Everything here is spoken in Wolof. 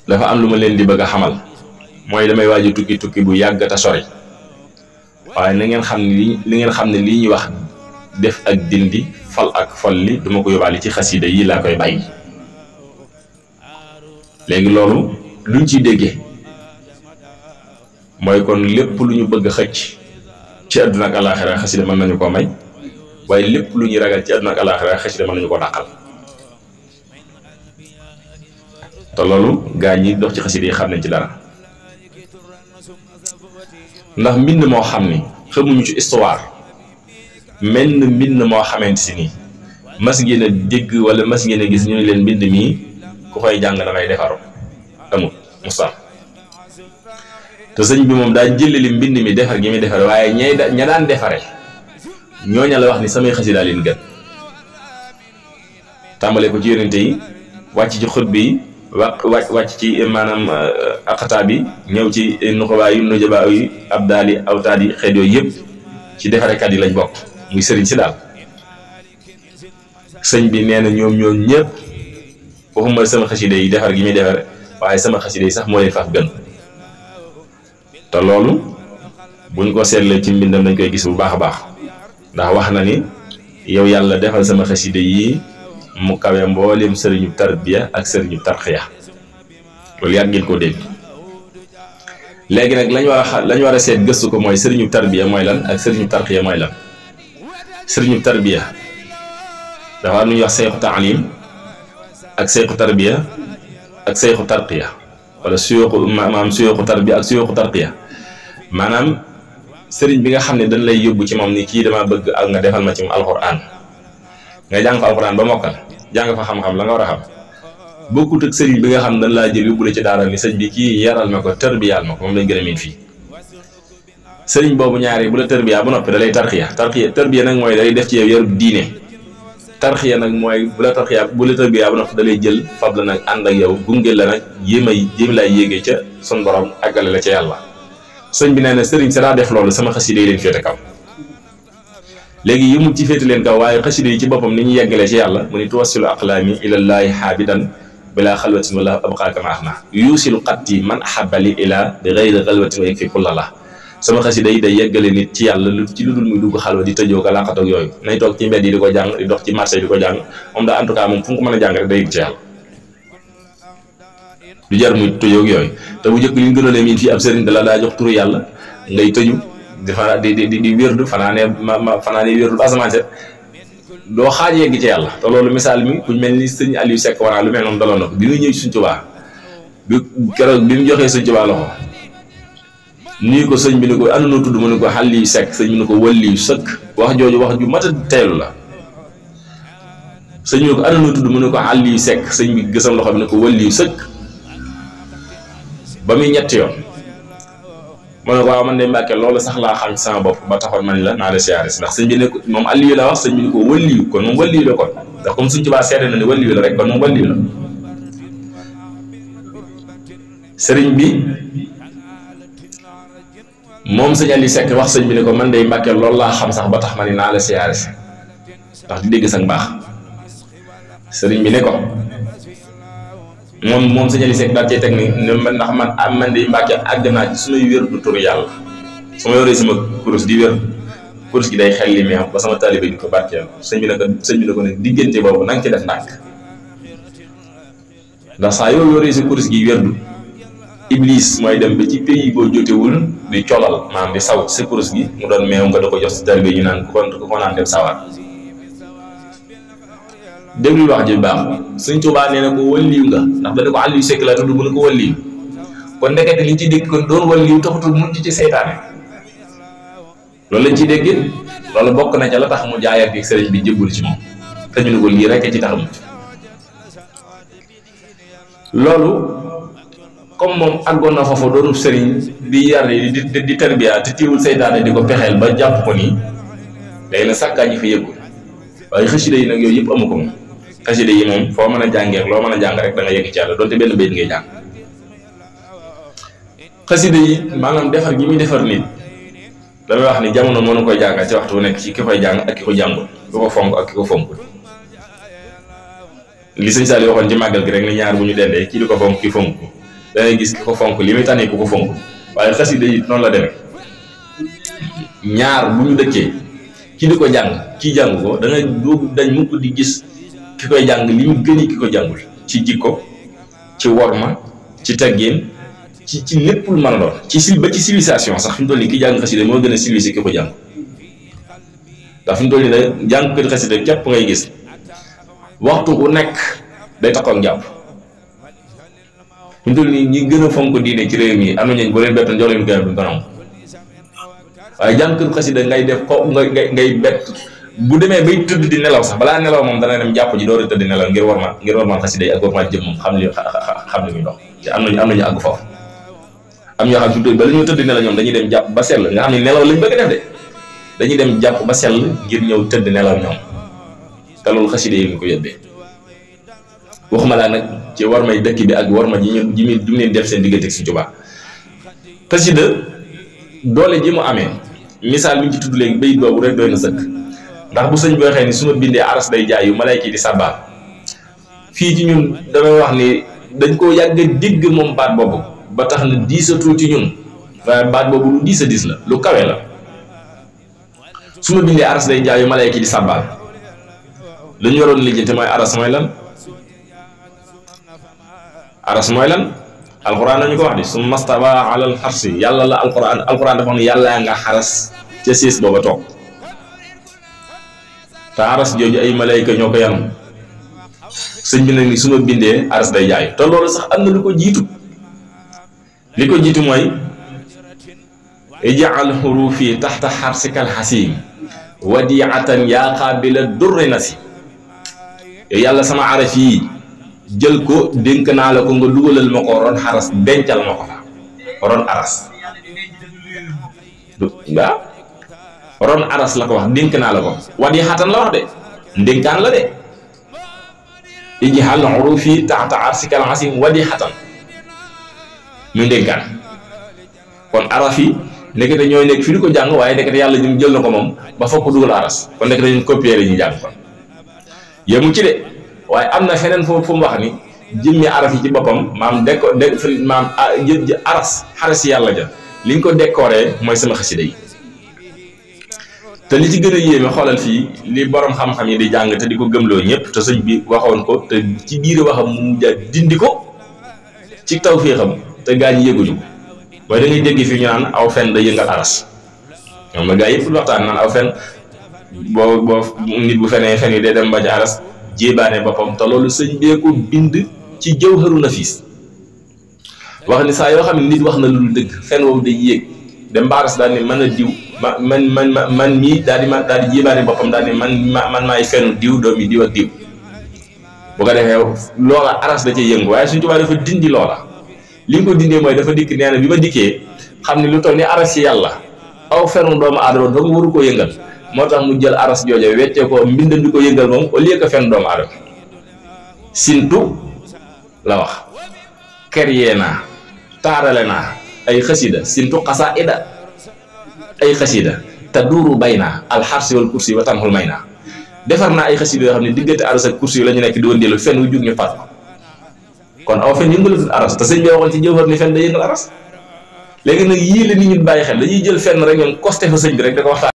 dafa am lu ma leen di bëgg a xamal mooy damay waaju tukki bu yàgg te sori waaye na ngeen xam ne lii ñuy wax def ak dindi fal ak folli duma ko yóbbaale ci xasida yi laa koy bàyyi. léegi loolu luñ ciy déggee mooy kon lépp lu ñu bëgg a xëcc ci àdduna ak alaaxira xasida mën nañu koo may waaye lépp lu ñuy ragal ci àdduna ak alaaxira xasida mën nañu ko dàqal. te loolu gaa ñi dox ci xasida yi xam nañ ci dara ndax mbind moo xam ni xamuñu ci histoire mel na mbind moo xamante si nii mas ngeen a dégg wala mas ngeen a gis ñu ne leen mbind mii ku koy jàng damay defaru amul Moussa te sëñ bi moom daa jëleli mbind mi defar gi muy defare waaye ña daan defare ñooña la wax ni samay xasida leen gën tàmbale ko ci yonente yi wàcc ci xutba yi wàcc ci maanaam aqataa bi ñëw ci nuxabaa yu nujabaa yu abdaal yi awtaad yi xeet yooyu yëpp ci defarekat yi lañ bokk muy sëriñ si daal. sëñ bi nee na ñoom ñëpp waxuma sama xasida yi defar gi muy defar waaye sama xasida yi sax moo leen faf gën te loolu buñ ko seetlee ci mbindam dañ koy gis bu baax a baax ndax wax na ni yow yàlla defal sama xasida yi mu kawe mboolem sëriñu tarbiya ak sëriñu tarxiya loolu yàgg ngeen koo dégg. léegi nag lañ war a seet gëstu ko mooy sëriñu tarbiya mooy lan ak sëriñu tarxiya mooy lan. sëriñu tarbiya dafa am lu ñuy wax seyxu taalim ak seyxu tarbiya ak seyxu tarqiya wala suyuxu tarbiya ak suyuxu tarqiya maanaam sëriñ bi nga xam ne dañ lay yóbbu ci moom ni kii dama bëgg ak nga defal ma ci moom alxuraan nga jàng fa alxuraan ba mokkal jàng fa xam-xam la nga war a xam bokkut ak sëriñ bi nga xam ne dañ laa jël yóbbu la ci daara ni sëñ bi kii yaral ma ko tarbiyaal ma ko moom lañ gën a miin fii. sëriñ boobu ñaari bu la tarbiya bu noppi da lay tarbiya nag mooy dalay def ci yow yarub diine. tarxiya nag mooy bu la tarbiya bu noppi da lay jël fab la nag ànd ak yow gunge la nag jéem laa yéege ca sun borom àggale la ca yàlla. sëñ bi nee na sëriñ sa daa def loolu sama xasida yi leen féete kaw léegi yëmul ci féete leen kaw waaye xasida yi ci boppam ni ñu yeggalee ci yàlla mu ni tuwassilu aqlaami ilallaahi xaabidan bilaa xalwatin wala abqaaka ma axna yuusilu xatti man ahabali ila bi gayri xalwatin wa yakfi kulla la sama xasida yi day yeggale nit ci yàlla lu dul muy dugg xalwa di tëjoo ko làqatoog yooyu nay toog ci mbedd yi di ko jàng di dox ci marché yi di ko jàng moom daa en tout cas moom fu mu ko mën a jàng rek day yëg ci yàlla du jar muy tëjoog yooyu te bu njëkk li ñu gënoon a miin fii ab sëriñ da la daa jox turu yàlla ngay tëju di wérdu fanaane wérdu ba asamaan set doo xaaj yegg ci yàlla te loolu misaal mi kuñ mel ni sëñ Aliou Seck wanaa lu mel noonu daloon na ko bi muy ñëw ci Sëñ Tuubaa bi keroog bi mu joxee Sëñ Tuubaa loxo nii ko sëñ bi ni ko ànd na tudd mu ne ko Aliou Seck sëñ bi ni ko waliyu sëkk wax jooju wax ju mat a teelu la sëñ bi ni ko ànd na tudd mu ne ko Aliou Seck sëñ bi gësam loxo bi ne ko waliyu sëkk ba muy ñetti yoon mu ne ko waaw man de Mbàkke loolu sax laa xam ci sama bopp ba taxoon man la naa la siyaare si ndax sëñ bi ne ko moom Aliou la wax sëñ bi ni ko waliyu kon moom waliyu la kon ndax comme Sëñ Tuubaa seede na ne waliyu la rek kon moom waliyu la sëriñ bi moom sëñ Aliou Seck wax sëñ bi ne ko man de Mbàkke loolu laa xam sax ba tax ma ni naa la siyaare si ndax di dégg sax baax sëriñ bi ne ko moom sëñ Aliou Seck daal cee teg ni ndax man de Mbàkke àgg naa ci su may wér du turu yàlla su ma yoree sama kurus di wér kurus gi day xel li meew ba sama taalibe di ko barkeel sëñ bi ne ko ne diggante boobu na nga ci def ndànk ndax saa yoo yoree sa kurus gi wérdu Iblis mooy dem ba ci pays boo jotewul di colal maanaam di saw sa kurus gi mu doon meew nga da ko jox si taalibe ñu naan ku ko naan dem sawar déglu wax ji baax Sëñ Tuubaa nee na ko waliyu nga ndax da ne ko Aliou Seck la tudd mu ne ko waliyu kon ndekete liñ ci dégg kon doon waliyu taxutul mun ci seytaane loolu lañ ciy dégg loolu bokk na ca la tax mu jaayat bi sëriñ bi jëbbul ci moom te ñu ne ko lii rek ci tax mu loolu comme moom àggoon na foofu doonu sëriñ di yar di tarbiya te tiiwul seytaane di ko pexeel ba jàpp ko nii léegi nag sàkkaa ñi fa yëggu waaye xasida yi nag yooyu yëpp amu ko moom xasida yi moom foo mën a jàngee loo mën a jàng rek da nga yegg ci yàlla donte benn bayit ngay jàng xasida yi maanaam defar gi muy defar nit damay wax ni jamono mënu koy jàngal ci waxtu bu nekk ci ki koy jàng ak ki ko jàngul ki ko fonk ak ki ko fonkul li sëñ Saliou waxoon ci màggal gi rek ne ñaar bu ñu dendee kii di ko fonk ki fonk ko da ngay gis ki ko fonk li muy tànnee ku ko fonk waaye xasida yi noonu la demee ñaar bu ñu dëkkee ki di ko jàng kii jàng ko da ngay doo dañ mukk di gis ki koy jàng li mu gën ki ko jàngul ci jikko ci worma ci teggin ci lépp lu mën a doon ba ci civilisation sax fi mu toll nii ki jàng xasida moo gën a civilisé ki ko jàng ndax fi mu toll nii nag jàng ko xasida képp ngay gis waxtu ku nekk day taxaw ak jàpp fi mu toll nii ñi gën a fonk diine ci réew mi am na ñooñu boo leen bettoon jox leen gën a duñ ko nangu waaye jàng ko xasida ngay def ko ngay bett bu demee bay tëdd di nelaw sax balaa nelaw moom dana dem jàpp ji door a tëdd nelaw ngir war ma xasida yi ak war ma jëm moom xam li muy dox te am nañu àgg foofu am ñoo xam ne bala ñoo tëdd nelaw ñoom dañuy dem jàpp ba sell nga xam ne nelaw lañ bëgg a def de dañuy dem jàpp ba sell ngir ñëw tëdd nelaw ñoom te loolu xasida yi ñu ko yóbbee waxuma laa nag ci war may dëkk bi ak war ma ji mu leen def seen diggante ak Sëñ Tuubaa xasida doole ji mu amee misaal mi ñu ci tudd léegi bayit boobu rek doy na sëkk ndax bu sëñ bi waxee ni su ma bindee aras day jaay yu malayka yi di sàbbaal fii ci ñun damay wax ni dañ koo yàgg a dégg moom baat boobu ba tax na diisatul ci ñun waaye baat boobu lu diis a diis la lu kawe la su ma bindee aras day jaay yu malayka yi di sàbbaal lu ñu waroon lijjante mooy aras mooy lan aras mooy lan alxuraan nañu ko wax di su mastawa alal xarsi yàlla la alxuraan dafa wax ne yàlla nga xaras ca siis booba toog te aras jooju ay malayka ñoo ko yanam sëñ bi nag ni su ma bindee aras day jaay te loolu sax am na lu ko jiitu li ko jiitu mooy ijaal xurufi taxta xarsikal xasim wadiatan yaa qaabila durri nasi yàlla sama araf yi jël ko dénk naa la ko nga dugalal ma ko ron xaras dencal ma ko fa ron aras waaw ron aras la ko wax dénk naa la ko wadi xatan la wax de ndénkaan la de ij'al urufi taxta arsikal asim wadi xatan muy ndénkaan kon araf yi nekkete ñooy nekk fi di ko jàng waaye nekkete yàlla ñu jël na ko moom ba foog ko dugal aras kon nekkete ñu copier la ñuy jàng kon yemu ci de waaye am na feneen fu mu wax ni jëmmi araf yi ci boppam maam maam aras xaras yàlla ja liñ ko décoré mooy sama xasida yi te li ci gën a yéeme xoolal fii li borom xam-xam yi di jàng te di ko gëmloo ñëpp te sëñ bi waxoon ko te ci biir waxam mu mujj dindi ko ci taw fii xam te gaa ñi yëguñu ko waaye da ngay dégg fii ñu naan aw fen da yëngal aras ñoom la gaa yëpp waxtaan naan aw fen boo nit bu fenee fen yi day dem ba ci aras jéebaane boppam te loolu sëñ bee ko bind ci Jawharu Nafiis wax ni saa yoo xam ne nit wax na lu dul dëgg fen woowu day yéeg dem ba aras daal ni mën a diw man mii daal di jéebaane boppam daal ni man maay fenu diw doomi diw ak diw bu ko defee loola aras da cee yëngu waaye Sëñ Tuubaa dafa dindi loola li nga ko dindee mooy dafa dikk nee na bi ma dikkee xam ne lu toll ni aras ci yàlla aw fenu doomu aadama doomu waru koo yëngal moo tax mu jël aras joojo weccee ko mbindam di ko yëngal moom au lieu que fen doomu aadama sintu la wax créé naa taarale naa ay xasida sintu xasaida ay xasida te duuru bay naa alxarsi wal kursi wa tanxul may naa defar naa ay xasida yoo xam ne diggante aras ak kursi la ñu nekk di wëndeelu fen wu jug ñu faat ko kon aw fen yëngalatul aras te sëñ bi waxoon ci Jawhar ni fen da yëngal aras léegi nag yii la nit ñi bàyyi xel dañuy jël fenn rek ñoom costé fa sëñ bi rek da ko waxtaan